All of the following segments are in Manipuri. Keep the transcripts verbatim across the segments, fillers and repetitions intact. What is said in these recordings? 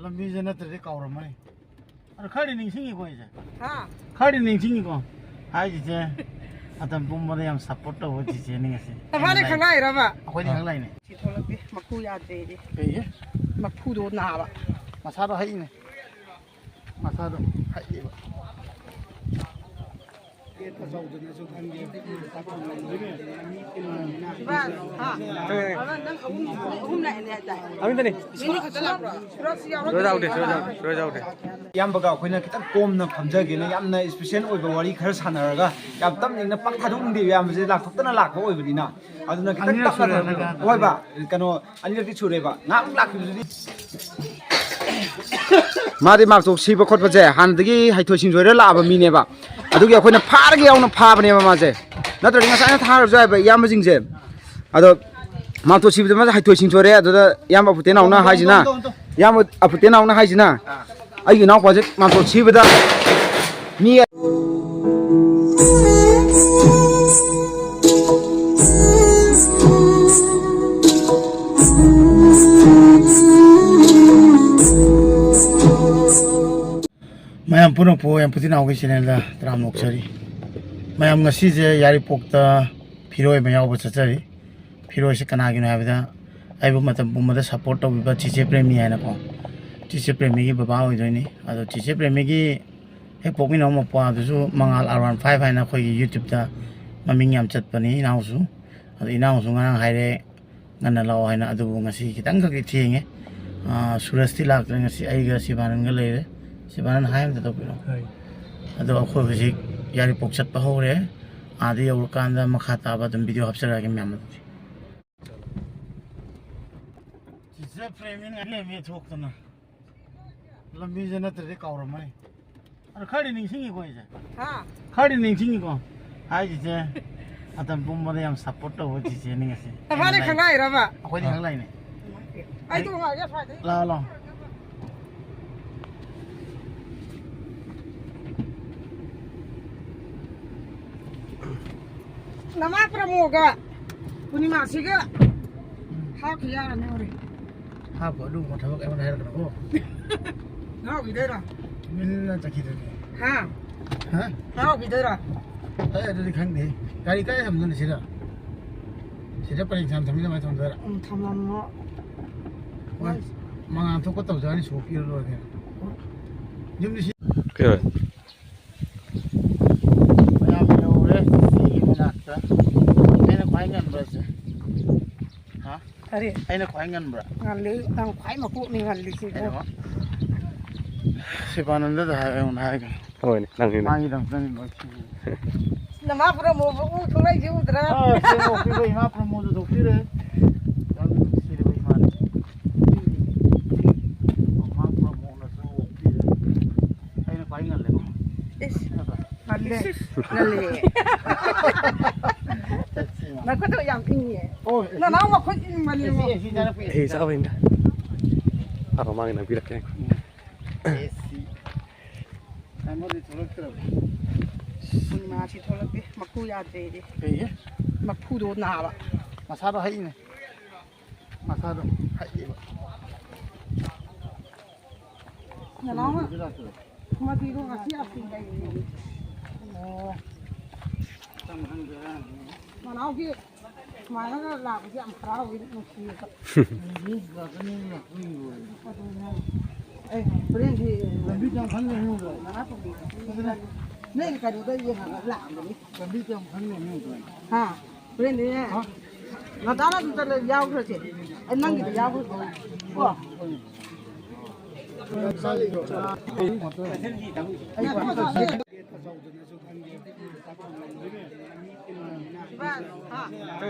ꯂꯝꯕꯤꯁꯦ ꯅꯠꯇ꯭ꯔꯗꯤ ꯀꯥꯎꯔꯝꯃꯅꯤ꯫ ꯑꯗꯣ ꯈꯔꯗꯤ ꯅꯤꯡꯁꯤꯡꯉꯤꯀꯣ ꯑꯩꯁꯦ꯫ ꯍꯥ? ꯈꯔꯗꯤ ꯅꯤꯡꯁꯤꯡꯉꯤꯀꯣ꯫ ꯍꯥꯏꯁꯤꯁꯦ ꯃꯇꯝ ꯄꯨꯝꯕꯗ ꯌꯥꯝ ꯁꯞꯄꯣꯔꯠ ꯇꯧꯕ ꯆꯤꯆꯦꯅꯤ ꯉꯁꯤ꯫ ꯅꯕꯥꯅꯤ ꯈꯪꯅ ꯍꯥꯏꯔꯕ? ꯑꯩꯈꯣꯏꯗꯤ ꯈꯪ ꯂꯥꯛꯏꯅꯦ꯫ ꯁꯤ ꯊꯣꯛꯂꯛꯇꯦ, ꯃꯈꯨ ꯌꯥꯗ꯭ꯔꯦꯗꯤ꯫ ꯀꯩꯒꯤ? ꯃꯈꯨꯗꯣ ꯅꯥꯕ꯫ ꯃꯁꯥꯗꯣ ꯍꯛꯏꯅꯦ꯫ ꯃꯁꯥꯗꯣ ꯍꯛꯏꯕ꯫ ꯁꯨꯕꯥꯁ, ꯍꯥ? ꯅꯪ ꯑꯍꯨꯝ, ꯑꯍꯨꯝ ꯂꯥꯛꯑꯦꯅꯦ ꯍꯥꯏꯇꯥꯔꯦ꯫ ꯑꯃꯗꯅꯤ꯫ ꯃꯤꯅꯤ ꯈꯛꯇ ꯂꯥꯛꯄ꯭ꯔꯣ? ꯁꯨꯔꯖꯁꯨ ꯌꯥꯎꯔꯛꯇ꯭ꯔꯦ꯫ ꯁꯨꯔꯖ ꯌꯥꯎꯗꯦ, ꯁꯨꯔꯖ ꯌꯥꯎꯗꯦ, ꯁꯨꯔꯖ ꯌꯥꯎꯗꯦ꯫ ꯏꯌꯥꯝꯕꯒ ꯑꯩꯈꯣꯏꯅ ꯈꯤꯇꯪ ꯀꯣꯝꯅ ꯐꯝꯖꯒꯦꯅ ꯌꯥꯝꯅ ꯏꯁꯄꯤꯁꯦꯜ ꯑꯣꯏꯕ ꯋꯥꯔꯤ ꯈꯔ ꯁꯥꯟꯅꯔꯒ ꯌꯥꯝ ꯇꯞꯅ ꯏꯪꯅ ꯄꯥꯛ ꯊꯥꯗꯣꯛꯅꯤꯡꯗꯦ꯫ ꯏꯌꯥꯝꯕꯁꯦ ꯂꯥꯛꯊꯣꯛꯇꯅ ꯂꯥꯛꯄ ꯑꯣꯏꯕꯅꯤꯅ ꯑꯗꯨꯅ ꯈꯤꯇꯪ ꯑꯅꯤꯔꯛ ꯇꯞꯅ ꯁꯨꯔꯦ ꯊꯥꯗꯣꯛ-, ꯍꯟꯗꯛ꯫ ꯍꯣꯏ ꯕꯥ, ꯀꯩꯅꯣ ꯑꯅꯤꯔꯛꯇꯤ ꯁꯨꯔꯦꯕ ꯉꯥꯏꯍꯥꯛ ꯂꯥꯛꯈꯤꯕꯗꯨꯗꯤ꯫ ꯃꯥꯗꯤ ꯃꯥꯔꯛꯇꯣ ꯁꯤꯕ ꯈꯣꯠꯄꯁꯦ ꯍꯥꯟꯅꯗꯒꯤ ꯍꯩꯊꯣꯏ ꯁꯤꯡꯊꯣꯏꯔ ꯂꯥꯛꯑꯕ ꯃꯤꯅꯦꯕ꯫ ꯑꯗꯨꯒꯤ ꯑꯩꯈꯣꯏꯅ ꯐꯥꯔꯒ ꯌꯥꯎꯅ ꯐꯥꯕꯅꯦꯕ ꯃꯥꯁꯦ꯫ ꯅꯠꯇ꯭ꯔꯗꯤ ꯉꯁꯥꯏꯅ ꯊꯥꯔꯁꯨ ꯌꯥꯏꯕ ꯏꯌꯥꯝꯕꯁꯤꯡꯁꯦ꯫ ꯑꯗꯣ ꯃꯥꯔꯛꯇꯣ ꯁꯤꯕꯗ ꯃꯥꯁꯦ ꯍꯩꯊꯣꯏ ꯁꯤꯡꯊꯣꯏꯔꯦ꯫ ꯑꯗꯨꯗ ꯏꯌꯥꯝꯕ ꯑꯐꯨꯇꯦꯟ ꯅꯥꯎꯅ ꯍꯥꯏꯁꯤꯅ, ꯏꯌꯥꯝꯕ ꯑꯐꯨꯇꯦꯟ ꯅꯥꯎꯅ ꯍꯥꯏꯁꯤꯅ ꯑꯩꯒꯤ ꯏꯅꯥꯎꯄꯥꯁꯦ ꯃꯥꯔꯛꯇꯣ ꯁꯤꯕꯗ ꯃꯤ ꯃꯌꯥꯝ ꯄꯨꯝꯅꯃꯛꯄꯨ ꯌꯥꯝ ꯄꯨꯊꯤ ꯅꯥꯎꯒꯤ ꯆꯦꯅꯦꯜꯗ ꯇꯔꯥꯝꯅ ꯑꯣꯛꯆꯔꯤ꯫ ꯃꯌꯥꯝ, ꯉꯁꯤꯁꯦ ꯌꯥꯏꯔꯤꯄꯣꯛꯇ ꯐꯤꯔꯣꯏ ꯑꯃ ꯌꯥꯎꯕ ꯆꯠꯆꯔꯤ꯫ ꯐꯤꯔꯣꯏꯁꯦ ꯀꯅꯥꯒꯤꯅꯣ ꯍꯥꯏꯕꯗ ꯑꯩꯕꯨ ꯃꯇꯝ ꯄꯨꯝꯕꯗ ꯁꯞꯄꯣꯔꯠ ꯇꯧꯕꯤꯕ ꯆꯤꯆꯦ ꯄ꯭ꯔꯦꯃꯤ ꯍꯥꯏꯅꯀꯣ꯫ ꯆꯤꯆꯦ ꯄ꯭ꯔꯦꯃꯤꯒꯤ ꯕꯕꯥ ꯑꯣꯏꯗꯣꯏꯅꯤ꯫ ꯑꯗꯣ ꯆꯤꯆꯦ ꯄ꯭ꯔꯦꯃꯤꯒꯤ ꯍꯦꯛ ꯄꯣꯛꯃꯤꯟꯅꯕ ꯃꯄ꯭ꯋꯥꯗꯨꯁꯨ ꯃꯉꯥꯜ ꯑꯥꯔ ꯋꯥꯟ ꯐꯥꯏꯚ ꯍꯥꯏꯅ ꯑꯩꯈꯣꯏꯒꯤ ꯌꯨꯇ꯭ꯌꯨꯕꯇ ꯃꯃꯤꯡ ꯌꯥꯝ ꯆꯠꯄꯅꯤ ꯏꯅꯥꯎꯁꯨ꯫ ꯑꯗꯣ ꯏꯅꯥꯎꯁꯨ ꯉꯔꯥꯡ ꯍꯥꯏꯔꯦ ꯉꯟꯅ ꯂꯥꯛꯑꯣ ꯍꯥꯏꯅ, ꯑꯗꯨꯕꯨ ꯉꯁꯤ ꯈꯤꯇꯪꯈꯛꯇꯤ ꯊꯦꯡꯉꯦ꯫ ꯑꯥ, ꯁꯨꯔꯖꯇꯤ ꯂꯥꯛꯇ꯭ꯔꯦ ꯉꯁꯤ, ꯑꯩꯒ ꯁꯤꯕꯥꯅꯟꯒ ꯂꯩꯔꯦ꯫ ꯁꯤꯕꯥꯅꯟ ꯍꯥꯏ ꯑꯝꯇ ꯇꯧꯕꯤꯔꯣ꯫ ꯍꯣꯏ꯫ ꯑꯗꯣ ꯑꯩꯈꯣꯏ ꯍꯧꯖꯤꯛ ꯌꯥꯏꯔꯤꯄꯣꯛ ꯆꯠꯄ ꯍꯧꯔꯦ꯫ ꯑꯥꯗ ꯌꯧꯔꯀꯥꯟꯗ ꯃꯈꯥ ꯇꯥꯕ ꯑꯗꯨꯝ ꯚꯤꯗꯤꯑꯣ ꯍꯥꯞꯆꯔꯛꯑꯒꯦ ꯃꯌꯥꯝ ꯑꯗꯨꯗꯤ꯫ ꯆꯤꯆꯦ ꯄ꯭ꯔꯦꯃꯤꯅ ꯂꯦꯝꯃꯦ ꯊꯣꯛꯇꯅ꯫ ꯂꯝꯕꯤꯁꯦ ꯅꯠꯇ꯭ꯔꯗꯤ ꯀꯥꯎꯔꯝꯃꯅꯤ꯫ ꯑꯗꯣ ꯈꯔꯗꯤ ꯅꯤꯡꯁꯤꯡꯉꯤꯀꯣ ꯑꯩꯁꯦ꯫ ꯍꯥ? ꯈꯔꯗꯤ ꯅꯤꯡꯁꯤꯡꯉꯤꯀꯣ꯫ ꯍꯥꯏꯁꯤꯁꯦ ꯃꯇꯝ ꯄꯨꯝꯕꯗ ꯌꯥꯝ ꯁꯞꯄꯣꯔꯠ ꯇꯧꯕ ꯆꯤꯆꯦꯅꯤ ꯉꯁꯤ꯫ ꯅꯕꯥꯅꯤ ꯈꯪꯅ ꯍꯥꯏꯔꯕ? ꯑꯩꯈꯣꯏꯗꯤ ꯈꯪ ꯂꯥꯛꯏꯅꯦ꯫ ꯑꯩ ꯇꯣꯡꯉꯛꯑꯒꯦ ꯁ꯭ꯋꯥꯏꯗꯩ꯫ ꯂꯥꯛꯑꯣ, ꯂꯥꯛꯑꯣ꯫ ꯅꯃꯥ ꯄ꯭ꯔꯃꯣꯒ ꯄꯨꯔꯅꯤꯃꯥꯁꯤꯒ ꯍꯥꯞꯈꯤ ꯌꯥꯔꯅꯤ ꯍꯣꯔꯦꯟ꯫ ꯍꯥꯞꯄꯣ, ꯑꯗꯨꯒꯨꯝꯕ ꯊꯕꯛ ꯑꯩꯉꯣꯟꯗ ꯍꯥꯏꯔꯛꯀꯅꯨꯀꯣ꯫ ꯉꯥꯎꯈꯤꯗꯣꯏꯔꯣ? ꯇꯨꯃꯤꯟꯅ ꯆꯠꯈꯤꯗꯣꯏꯅꯦ꯫ ꯍꯥ? ꯍꯥ? ꯉꯥꯎꯈꯤꯗꯣꯏꯔꯣ? ꯑꯩ ꯑꯗꯨꯗꯤ ꯈꯪꯗꯦ꯫ ꯒꯥꯔꯤ ꯀꯥꯏ ꯊꯝꯗꯣꯏꯅꯣ ꯁꯤꯗ? ꯁꯤꯗ ꯄꯔꯦꯡ ꯁꯥꯅ ꯊꯝꯃꯤ, ꯀꯃꯥꯏꯅ ꯊꯝꯗꯣꯏꯔꯥ? ꯎꯝ, ꯊꯝꯂꯝꯃꯣ꯫ ꯍꯣꯏ꯫ ꯃꯉꯥꯜ ꯊꯣꯛꯄ ꯇꯧꯖꯔꯅꯤ, ꯁꯣꯛꯄꯤꯔ ꯂꯣꯏꯔꯦ ꯀꯩꯅꯣ꯫ ꯌꯨꯝꯗ ꯁꯤ ꯀꯩ ꯑꯣꯏ? ꯃꯌꯥꯝ ꯌꯧꯔꯦ ꯁꯤꯒꯤ ꯃꯅꯥꯛꯇ꯫ ꯑꯩꯅ ꯈ꯭ꯋꯥꯏ ꯉꯟꯕꯁꯦ꯫ ꯍꯥ? ꯀꯔꯤ? ꯑꯩꯅ ꯈ꯭ꯋꯥꯏ ꯉꯟꯕ꯭ꯔꯥ? ꯉꯜꯂꯤ, ꯅꯪ ꯈ꯭ꯋꯥꯏ ꯃꯀꯣꯛꯅꯤ ꯉꯜꯂꯤꯁꯤ ꯏꯕꯨꯡꯉꯣ꯫ ꯑꯩꯅ ꯁꯤꯕꯥꯅꯟꯗꯗ ꯍꯥꯏ-, ꯑꯩꯉꯣꯟꯗ ꯍꯥꯏꯈ꯭ꯔꯦ꯫ ꯍꯣꯏꯅꯦ, ꯅꯪꯅꯤꯅꯦ꯫ ꯃꯥꯒꯤꯗꯃꯛꯇꯅꯤ ꯂꯣꯏ ꯁꯤꯜꯂꯤꯁꯦ꯫ ꯅꯃꯥ ꯄꯨꯔꯝꯃꯣꯕ ꯎ ꯊꯣꯛꯂꯛꯏꯁꯦ ꯎꯗ꯭ꯔꯥ? ꯑꯥ, ꯁꯦ ꯑꯣꯛꯄꯤꯕ ꯏꯃꯥ ꯄꯨꯔꯝꯃꯣꯗꯨ ꯊꯣꯛꯄꯤꯔꯦ꯫ ꯌꯥꯝ ꯅꯨꯡꯁꯤꯔꯕ ꯏꯃꯥꯅꯤ꯫ ꯃꯃꯥ ꯄꯨꯔꯝꯃꯣꯅꯁꯨ ꯑꯣꯛꯄꯤꯔꯦ꯫ ꯑꯩꯅ ꯈ꯭ꯋꯥꯏ ꯉꯜꯂꯦꯀꯣ꯫ ꯏꯁ, ꯅꯠꯇ꯭ꯔꯥ? ꯉꯜꯂꯦ꯫ ꯉꯜꯂꯦ꯫ ꯅꯈꯨꯠꯇꯣ ꯌꯥꯝ ꯏꯪꯉꯦ꯫ ꯑꯣ, ꯅꯅꯥꯎ ꯃꯈꯨꯠ ꯏꯪꯕꯅꯦꯕꯣ꯫ ꯑꯦ, ꯆꯥꯕ ꯍꯩꯅ꯫ ꯑꯥ, ꯃꯃꯥꯡꯒꯤ ꯅꯪ ꯄꯤꯔꯛꯀꯦ꯫ ꯎꯝ꯫ ꯑꯦ ꯁꯤ꯫ ꯑꯃꯗꯤ ꯊꯣꯛꯂꯛꯇ꯭ꯔꯕ? ꯄꯨꯔꯅꯤꯃꯥꯁꯤ ꯊꯣꯛꯂꯛꯇꯦ, ꯃꯈꯨ ꯌꯥꯗ꯭ꯔꯦꯗꯤ꯫ ꯀꯩꯒꯤ? ꯃꯈꯨꯗꯣ ꯅꯥꯕ꯫ ꯃꯁꯥꯗꯣ ꯍꯛꯏꯅꯦ꯫ ꯃꯁꯥꯗꯣ ꯍꯛꯏꯕ꯫ ꯅꯅꯥꯎꯅ ꯃꯗꯨꯗꯤ ꯂꯥꯛꯇ꯭ꯔꯣ? ꯃꯗꯨꯗꯣ ꯉꯁꯤ ꯑꯁꯤ ꯂꯩꯔꯤꯅꯦ꯫ ꯑꯣ꯫ ꯃꯅꯥꯎꯒꯤ ꯁꯨꯃꯥꯏꯅꯒ ꯂꯥꯛꯄꯁꯦ ꯌꯥꯝ ꯍꯔꯥꯎꯋꯤ, ꯅꯨꯡꯁꯤꯌꯦ꯫ ꯑꯗꯨꯅꯦ꯫ ꯑꯦ, ꯍꯣꯔꯦꯟꯗꯤ ꯂꯝꯕꯤ ꯀꯌꯥꯝ ꯈꯪꯒꯦ ꯌꯦꯡꯉꯨꯗꯣ꯫ ꯅꯣꯏꯒꯤ ꯀꯩꯅꯣꯗ ꯌꯦꯡꯉꯒ ꯂꯥꯛꯑꯝꯕꯅꯤ꯫ ꯂꯝꯕꯤ ꯀꯌꯥꯝ ꯈꯪꯒꯦ ꯌꯦꯡꯉꯨꯗꯣ꯫ ꯍꯥ? ꯍꯣꯔꯦꯟꯗꯤꯅꯦ, ꯍꯥ? ꯉꯟꯇꯥꯅ ꯑꯗꯨꯝ ꯆꯠꯂ ꯌꯥꯎꯈ꯭ꯔꯁꯦ꯫ ꯑꯩ ꯅꯪꯒꯤꯗ ꯌꯥꯎꯈ꯭ꯔꯁꯦ꯫ ꯀꯣ? ꯕꯁ, ꯍꯥ?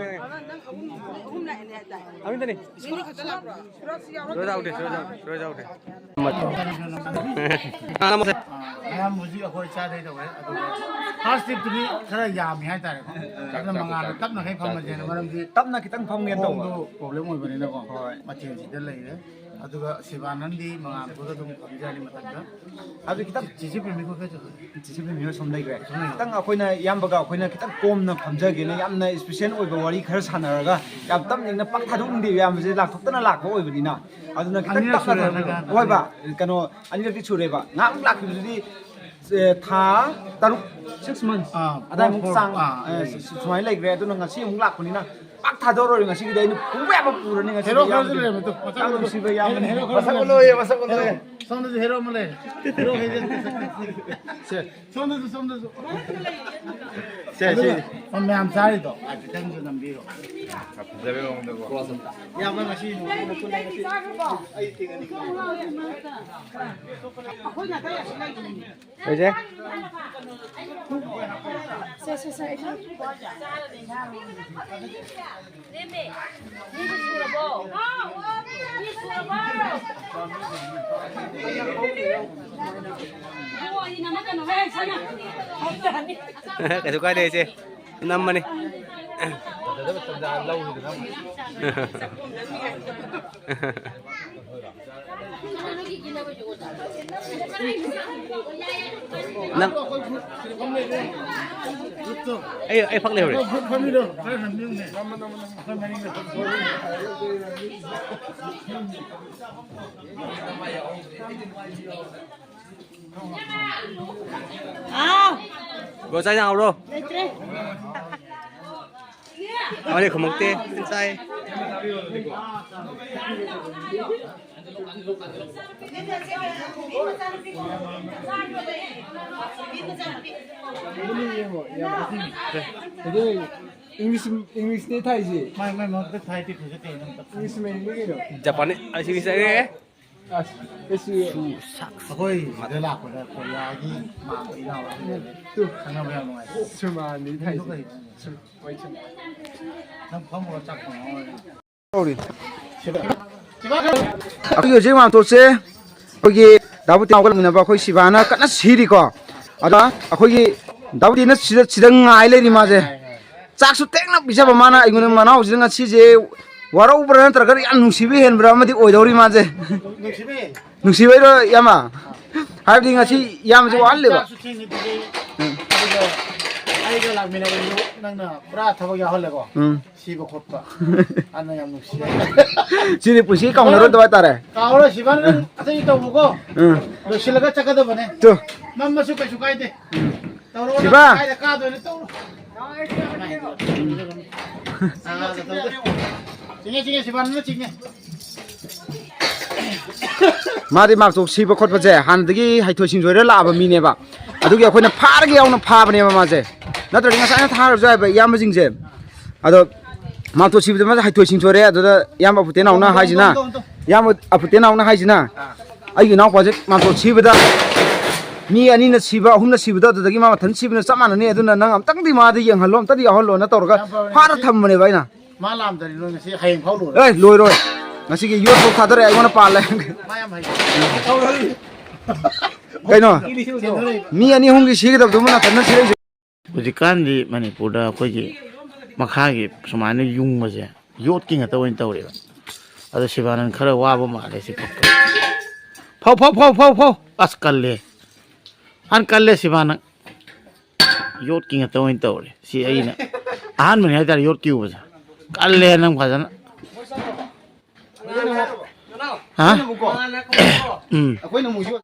ꯅꯪ ꯑꯍꯨꯝ, ꯑꯍꯨꯝ ꯂꯥꯛꯑꯦꯅꯦ ꯍꯥꯏꯗꯥꯏ? ꯑꯃꯤꯇꯅꯤ꯫ ꯁꯣꯔꯣꯛ ꯈꯛꯇ ꯂꯥꯛꯄ꯭ꯔꯣ? ꯁꯣꯔꯣꯛꯁꯨ ꯌꯥꯎꯔꯛꯇ꯭ꯔꯣ? ꯁꯣꯔꯣꯛ ꯌꯥꯎꯗꯦ, ꯁꯣꯔꯣꯛ ꯌꯥꯎꯗꯦ, ꯁꯣꯔꯣꯛ ꯌꯥꯎꯗꯦ꯫ ꯑꯌꯥꯝꯕ ꯍꯧꯖꯤꯛ ꯑꯩꯈꯣꯏ ꯆꯥꯗꯩ ꯇꯧꯋꯦ, ꯑꯗꯨꯒ ꯐꯥꯔꯁ ꯇ꯭ꯔꯤꯞꯇꯨꯗꯤ ꯈꯔ ꯌꯥꯝꯃꯤ ꯍꯥꯏꯇꯥꯔꯦꯀꯣ꯫ ꯑꯗꯨꯅ ꯃꯉꯥꯜꯗꯣ ꯇꯞꯅ ꯈꯔ ꯐꯝꯃꯁꯦꯅ, ꯃꯔꯝꯗꯤ ꯇꯞꯅ ꯈꯤꯇꯪ ꯐꯝꯒꯦ ꯇꯧꯕ꯫ ꯈꯣꯡꯗꯣ ꯄ꯭ꯔꯣꯕ꯭ꯂꯦꯝ ꯑꯣꯏꯕꯅꯤꯅꯀꯣ꯫ ꯍꯣꯏ꯫ ꯃꯊꯦꯜꯁꯤꯗ ꯂꯩꯔꯦ꯫ ꯑꯗꯨꯒ ꯁꯤꯕꯥꯅꯟꯗꯤ ꯃꯉꯥꯜ ꯄꯨꯔꯒ ꯑꯗꯨꯝ ꯐꯝꯖꯔꯅꯤ ꯃꯊꯛꯇ꯫ ꯑꯗꯨ ꯈꯤꯇꯪ ꯆꯤꯆꯦ ꯄ꯭ꯔꯦꯃꯤ ꯈꯣꯏ ꯈꯔ ꯆꯠꯂꯨ꯫ ꯆꯤꯆꯦ ꯄ꯭ꯔꯦꯃꯤ ꯍꯣꯏ ꯁꯣꯝ ꯂꯩꯈ꯭ꯔꯦ꯫ ꯁꯣꯝ ꯂꯩꯈ꯭ꯔꯦ꯫ ꯈꯤꯇꯪ ꯑꯩꯈꯣꯏꯅ ꯏꯌꯥꯝꯕꯒ ꯑꯩꯈꯣꯏꯅ ꯈꯤꯇꯪ ꯀꯣꯝꯅ ꯐꯝꯖꯒꯦꯅ ꯌꯥꯝꯅ special ꯑꯣꯏꯕ ꯋꯥꯔꯤ ꯈꯔ ꯁꯥꯟꯅꯔꯒ ꯌꯥꯝ ꯇꯞꯅ ꯏꯪꯅ ꯄꯥꯛ ꯊꯥꯗꯣꯛꯅꯤꯡꯗꯦ ꯏꯌꯥꯝꯕꯁꯦ ꯂꯥꯛꯊꯣꯛꯇꯅ ꯂꯥꯛꯄ ꯑꯣꯏꯕꯅꯤꯅ꯫ ꯑꯗꯨꯅ ꯈꯤꯇꯪ ꯑꯅꯤꯔꯛ ꯇꯞꯅ ꯁꯨꯔꯦ ꯊꯥꯗꯣꯛ-, ꯍꯟꯗꯛ꯫ ꯍꯣꯏꯕ, ꯀꯩꯅꯣ, ꯑꯅꯤꯔꯛꯇꯤ ꯁꯨꯔꯦꯕ꯫ ꯉꯥꯏꯍꯥꯛ ꯂꯥꯛꯈꯤꯕꯗꯨꯗꯤ, ꯑꯦ, ꯊꯥ ꯇꯔꯨꯛ, six months ꯑꯥ, ꯑꯗꯥꯏꯃꯨꯛ four, ꯆꯥꯡ, ꯑꯥ, ꯑꯦ, ꯂꯩ꯫ ꯁꯨ-, ꯁꯨꯃꯥꯏꯅ ꯂꯩꯈ꯭ꯔꯦ꯫ ꯑꯗꯨꯅ ꯉꯁꯤ ꯑꯃꯨꯛ ꯂꯥꯛꯄꯅꯤꯅ ꯄꯥꯛ ꯊꯥꯗꯣꯔꯔꯣꯏ꯫ ꯉꯁꯤꯒꯤꯗꯤ ꯑꯩꯅ ꯄꯨꯡꯕ ꯌꯥꯕ ꯄꯨꯔꯅꯤ ꯉꯁꯤꯗꯤ ꯍꯦꯔꯣ ꯈꯔꯁꯨ ꯏꯌꯥꯝꯕꯗꯤ꯫ ꯂꯩꯔꯝꯃꯦ ꯇꯨ, ꯃꯆꯥ ꯌꯥꯝ ꯃꯆꯥ꯫ ꯅꯨꯡꯁꯤꯕ ꯏꯌꯥꯝꯕꯅꯤ꯫ ꯍꯦꯔꯣ ꯈꯔꯁꯨ ꯃꯁꯛ ꯂꯩꯔꯝꯃꯦ꯫ ꯎꯠꯂꯣꯏꯌꯦ, ꯃꯁꯛ ꯎꯠꯂꯣꯏꯌꯦ꯫ ꯍꯦꯔꯣ, ꯁꯣꯝꯗꯁꯨ ꯍꯦꯔꯣ ꯑꯃ ꯂꯩꯔꯦ꯫ Hero hero. ꯁꯦ꯫ ꯁꯣꯝꯗꯁꯨ, ꯁꯣꯝꯗꯁꯨ꯫ ꯁꯦ, ꯁꯤ꯫ ꯑꯗꯨꯒ ꯃꯌꯥꯝ ꯆꯥꯔꯤꯗꯣ, ꯈꯤꯇꯪꯁꯨ ꯅꯝꯕꯤꯔꯣ꯫ ꯐꯖꯕꯩ ꯃꯑꯣꯡꯗꯀꯣ꯫ ꯏꯌꯥꯝꯕ ꯉꯁꯤ ꯅꯣꯡꯃ ꯄꯨꯜꯂꯦ ꯉꯁꯤ꯫ ꯑꯩ ꯇꯤꯡꯉꯅꯤ꯫ ꯂꯣꯏꯁꯦ꯫ ꯁꯦ, ꯁꯦ, ꯁꯦ, ꯑꯩ ꯀꯩꯁꯨ ꯀꯥꯏꯗꯦ, ꯏꯆꯦ꯫ ꯅꯝꯕꯅꯤ꯫ ꯅꯪ꯫ ꯑꯩ, ꯑꯩ ꯐꯛ ꯂꯩꯍꯧꯔꯦ꯫ ꯍꯥꯎ꯫ ꯕ꯭ꯔꯣ, ꯆꯥꯛ ꯏꯟꯖꯥꯡ ꯍꯧꯔꯣ꯫ ꯂꯩꯇ꯭ꯔꯦ꯫ ꯑꯃꯗꯤ ꯈꯨꯝꯃꯛꯇꯦ꯫ ꯆꯥꯏ꯫ ꯑꯗꯨ English, English ꯅꯦ ꯊꯥꯏꯁꯦ꯫ ꯃꯥꯏ, ꯃꯥꯏ ꯃꯔꯛꯇ ꯊꯥꯏꯗꯤ ꯐꯖꯗꯦ ꯅꯪ꯫ English ꯃꯌꯥꯝꯗꯤ ꯀꯩꯅꯣ? ꯖꯄꯥꯅꯤ-, ꯑꯁꯤ English ꯆꯠꯂꯦ꯫ ꯑꯁ, ꯑꯩꯁꯨ ꯑꯩꯈꯣꯏ ꯁꯤꯗ ꯂꯥꯛꯄꯗ ꯀꯣꯔꯤꯌꯥꯒꯤ ꯃꯥꯝꯃ ꯏꯅꯥꯎ ꯑꯅꯤ ꯇꯨ꯫ ꯈꯪꯅꯕ ꯌꯥꯝ ꯅꯨꯡꯉꯥꯏ꯫ ꯁꯨꯃꯥꯟꯗꯤ ꯊꯥꯏꯁꯦ꯫ ꯁꯨꯝ, ꯍꯣꯏ, ꯁꯨꯝ꯫ ꯅꯪ ꯐꯝꯃꯨꯔꯣ, ꯆꯥꯛ ꯊꯣꯡꯉꯣ꯫ ꯇꯧꯔꯤ꯫ ꯑꯩꯈꯣꯏꯒꯤ ꯍꯧꯖꯤꯛ ꯃꯥꯝꯇꯣꯞꯁꯦ ꯑꯩꯈꯣꯏꯒꯤ ꯗꯥꯕꯨꯇꯤ ꯍꯧꯒꯠꯂꯛꯃꯤꯟꯅꯕ ꯑꯩꯈꯣꯏ ꯁꯤꯕꯥꯅ ꯀꯟꯅ ꯁꯤꯔꯤꯀꯣ꯫ ꯑꯗ ꯑꯩꯈꯣꯏꯒꯤ ꯗꯥꯕꯨꯇꯤꯅ ꯁꯤꯗ, ꯁꯤꯗ ꯉꯥꯏ ꯂꯩꯔꯤ ꯃꯥꯁꯦ꯫ ꯆꯥꯛꯁꯨ ꯊꯦꯡꯅ ꯄꯤꯖꯕ ꯃꯥꯅ ꯑꯩꯉꯣꯟꯗ, ꯃꯅꯥꯎꯁꯤꯗ ꯉꯁꯤꯁꯦ ꯋꯥꯔꯧꯕ꯭ꯔꯥ ꯅꯠꯇ꯭ꯔꯒ ꯌꯥꯝ ꯅꯨꯡꯁꯤꯕ ꯍꯦꯟꯕ꯭ꯔꯥ ꯑꯃꯗꯤ ꯑꯣꯏꯗꯧꯔꯤ ꯃꯥꯁꯦ꯫ ꯅꯨꯡꯁꯤꯕꯩ꯫ ꯅꯨꯡꯁꯤꯕꯩꯔꯣ, ꯏꯌꯥꯝꯕ? ꯍꯥꯏꯕꯗꯤ ꯉꯁꯤ ꯏꯌꯥꯝꯕꯁꯦ ꯋꯥꯍꯜꯂꯦꯕ꯫ ꯆꯥꯛꯁꯨ ꯊꯦꯡꯅ ꯄꯤꯖꯩ꯫ ꯎꯝ꯫ ꯑꯗꯨꯒ ꯑꯩꯒ ꯂꯥꯛꯃꯤꯟꯅꯕꯗꯨ ꯅꯪꯅ ꯄꯨꯔꯥ ꯊꯕꯛ ꯌꯥꯎꯍꯜꯂꯦꯀꯣ꯫ ꯎꯝ꯫ ꯁꯤꯕ ꯈꯣꯠꯄ꯫ ꯑꯗꯨꯅ ꯌꯥꯝ ꯅꯨꯡꯁꯤꯌꯦ꯫ ꯁꯤꯗꯤ ꯄꯨꯟꯁꯤ ꯀꯥꯎꯅꯔꯣꯏꯗꯕ ꯍꯥꯏꯇꯥꯔꯦ꯫ ꯀꯥꯎꯔꯣꯏ, ꯁꯤꯕꯥꯅ ꯅꯪ ꯑꯇꯩ ꯇꯧꯔꯣꯀꯣ꯫ ꯎꯝ꯫ ꯂꯣꯏꯁꯤꯜꯂꯒ ꯆꯠꯀꯗꯕꯅꯦ꯫ ꯇꯨ꯫ ꯃꯝꯃꯁꯨ ꯀꯩꯁꯨ ꯀꯥꯏꯗꯦ꯫ ꯇꯧꯔꯣ, ꯁꯤꯕꯥ! ꯅꯪ ꯀꯥꯏꯗ ꯀꯥꯗꯣꯏꯅꯣ ꯇꯧꯔꯣ꯫ ꯑꯥ, ꯇꯧꯗꯦ꯫ ꯆꯤꯡꯉꯦ, ꯆꯤꯡꯉꯦ, ꯁꯤꯕꯥꯅ ꯆꯤꯡꯉꯦ꯫ ꯃꯥꯗꯤ ꯃꯥꯔꯛꯇꯣ ꯁꯤꯕ ꯈꯣꯠꯄꯁꯦ ꯍꯥꯟꯅꯗꯒꯤ ꯍꯩꯊꯣꯏ ꯁꯤꯡꯊꯣꯏꯔ ꯂꯥꯛꯑꯕ ꯃꯤꯅꯦꯕ꯫ ꯑꯗꯨꯒꯤ ꯑꯩꯈꯣꯏꯅ ꯐꯥꯔꯒ ꯌꯥꯎꯅ ꯐꯥꯕꯅꯦꯕ ꯃꯥꯁꯦ꯫ ꯅꯠꯇ꯭ꯔꯗꯤ ꯉꯁꯥꯏꯅ ꯊꯥꯔꯁꯨ ꯌꯥꯏꯕ ꯏꯌꯥꯝꯕꯁꯤꯡꯁꯦ꯫ ꯑꯗꯣ ꯃꯥꯔꯛꯇꯣ ꯁꯤꯕꯗ ꯃꯥꯁꯦ ꯍꯩꯊꯣꯏ ꯁꯤꯡꯊꯣꯏꯔꯦ꯫ ꯑꯗꯨꯗ ꯏꯌꯥꯝꯕ ꯑꯄꯨꯇꯦꯅꯥꯎꯅ ꯍꯥꯏꯁꯤꯅ, ꯏꯌꯥꯝꯕ ꯑꯄꯨꯇꯦꯅꯥꯎꯅ ꯍꯥꯏꯁꯤꯅ, ꯑꯩꯒꯤ ꯏꯅꯥꯎꯄꯥꯁꯦ ꯃꯥꯔꯛꯇꯣ ꯁꯤꯕꯗ ꯃꯤ ꯑꯅꯤꯅ ꯁꯤꯕ, ꯑꯍꯨꯝꯅ ꯁꯤꯕꯗ ꯑꯗꯨꯗꯒꯤ ꯃꯥ ꯃꯊꯟ ꯁꯤꯕꯅ ꯆꯞ ꯃꯥꯟꯅꯅꯤ꯫ ꯑꯗꯨꯅ ꯅꯪ ꯑꯝꯇꯪꯗꯤ ꯃꯥꯗ ꯌꯦꯡꯍꯜꯂꯣ, ꯑꯝꯇꯗꯤ ꯌꯥꯎꯍꯜꯂꯣꯅ ꯇꯧꯔꯒ ꯐꯥꯔ ꯊꯝꯕꯅꯦꯕ ꯑꯩꯅ꯫ ꯃꯥ ꯂꯥꯛꯑꯝꯗ꯭ꯔꯗꯤ ꯅꯣꯏ ꯉꯁꯤ ꯍꯌꯦꯡ ꯐꯥꯎ ꯂꯣꯏꯔꯣꯏ꯫ ꯑꯦ, ꯂꯣꯏꯔꯣꯏ꯫ ꯉꯁꯤꯒꯤ ꯌꯣꯠ ꯐꯥꯎ ꯊꯥꯗꯔꯛꯑꯦ, ꯑꯩꯉꯣꯟꯗ ꯄꯥꯜꯂꯦ꯫ ꯃꯥ ꯌꯥꯝ ꯍꯩ꯫ ꯀꯩꯅꯣ? ꯆꯦꯟꯊꯣꯔꯛꯏꯕ꯫ ꯃꯤ ꯑꯅꯤ ꯑꯍꯨꯝꯒꯤ ꯁꯤꯒꯗꯕꯗꯨꯕꯨ ꯅꯥꯊꯟꯗ ꯁꯤꯔꯛꯏꯁꯦ꯫ ꯍꯧꯖꯤꯛꯀꯥꯟꯗꯤ ꯃꯅꯤꯄꯨꯔꯗ ꯑꯩꯈꯣꯏꯒꯤ ꯃꯈꯥꯒꯤ ꯁꯨꯃꯥꯏꯅ ꯌꯨꯡꯕꯁꯦ ꯌꯣꯠꯀꯤ ꯉꯥꯛꯇ ꯑꯣꯏꯅ ꯇꯧꯔꯦꯕ꯫ ꯑꯗꯣ ꯁꯤꯕꯥꯅꯟ ꯈꯔ ꯋꯥꯕ ꯃꯥꯜꯂꯦ ꯁꯤ ꯐꯛꯄ꯫ ꯐꯧ, ꯐꯧ, ꯐꯧ, ꯐꯧ, ꯐꯧ꯫ ꯑꯁ, ꯀꯜꯂꯦ꯫ ꯐꯅ ꯀꯜꯂꯦ ꯁꯤꯕꯥꯅꯟ꯫ ꯌꯣꯠꯀꯤ ꯉꯥꯛꯇ ꯑꯣꯏꯅ ꯇꯧꯔꯦ꯫ ꯁꯤ ꯑꯩꯅ ꯑꯍꯥꯟꯕꯅꯤ ꯍꯥꯏꯇꯥꯔꯦ ꯌꯣꯠꯀꯤ ꯎꯕꯁꯦ꯫ ꯀꯜꯂꯦ ꯅꯪ ꯐꯖꯅ꯫ ꯍꯥ? ꯎꯝ꯫ ꯑꯩꯈꯣꯏꯅ ꯑꯃꯨꯛ ꯌꯣꯠ-